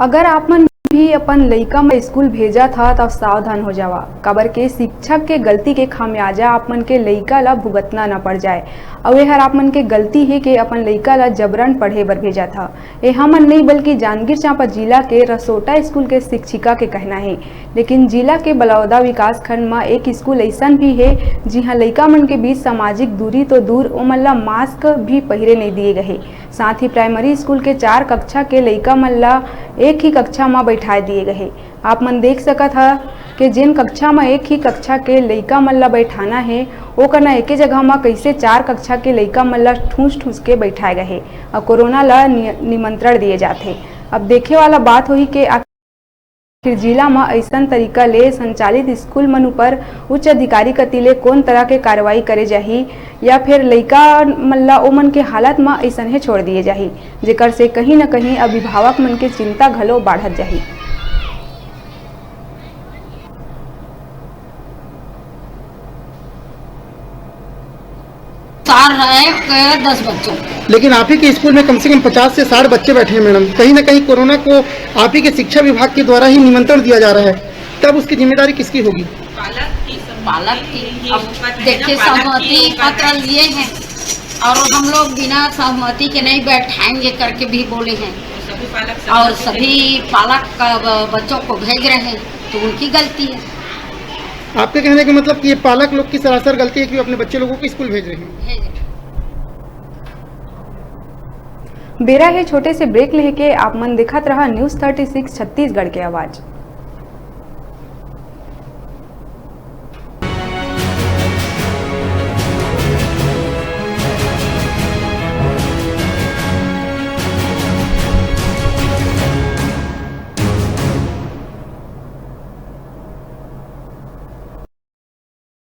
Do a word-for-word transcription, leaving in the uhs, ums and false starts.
अगर आप मन भी अपन लइका मन स्कूल भेजत ह, त सावधान हो जावा, काबर के शिक्षक के गलती के खामियाजा आप मन के लइका ला भुगतना न पड़ जाए। अउ एहर आप मन के गलती हे के अपन लइका ला जबरन पढ़े बर भेजत ह। ए हमन नहीं, बल्कि जांजगीर चांपा जिला के रसोटा स्कूल के शिक्षिका के कहना हे। लेकिन जिला के बलौदा विकास खंड म एक स्कूल अइसन भी हे, जिहां लइका मन के बीच सामाजिक दूरी तो दूर, ओमन ला मास्क भी पहिरे नहीं दिए गए। साथ ही प्राइमरी स्कूल के चार कक्षा के लइका मन ला एक ही कक्षा म बैठाए दिए गए। आप मन देख सकत ह कि जेन कक्षा म एक ही कक्षा के लइका मन ला बैठाना हे, ओकर न एके जगह म कइसे चार कक्षा के लइका मन ला ठूंस ठूंस के बैठाए गए हे अउ कोरोना ला नि-, निमंत्रण दिए जाथे। अब देखे वाला बात होही कि आखिर जिला म अइसन तरीका ले संचालित स्कूल मन ऊपर उच्च अधिकारी कति ले कोन तरह के कार्रवाई करे जाही, या फिर लइका मन ला ओमन के हालत म अइसनहे छोड़ दिए जाही, जेकर से कहीं न कहीं अभिभावक मन के चिंता घलो बाढ़त जाही। सार है के दस बच्चों। लेकिन आप ही के स्कूल में कम से कम पचास से साठ बच्चे बैठे हैं मैडम। कहीं ना कहीं कोरोना को आप ही के शिक्षा विभाग के द्वारा ही निमंत्रण दिया जा रहा है, तब उसकी जिम्मेदारी किसकी होगी? पालक की। अब देखिए, सहमति पत्र लिए हैं और हम लोग बिना सहमति के नहीं बैठाएंगे करके भी बोले हैं। और सभी पालक का ब-, बच्चों को भेज रहे हैं, तो उनकी गलती है। आपके कहने का मतलब कि ये पालक लोग की सरासर गलती है कि वो अपने बच्चे लोगों को स्कूल भेज रहे हैं। भेज रहे हैं। बेरा हे छोटे से ब्रेक लेके, आप मन देखत रहा न्यूज़ थर्टी सिक्स छत्तीसगढ़ के आवाज़।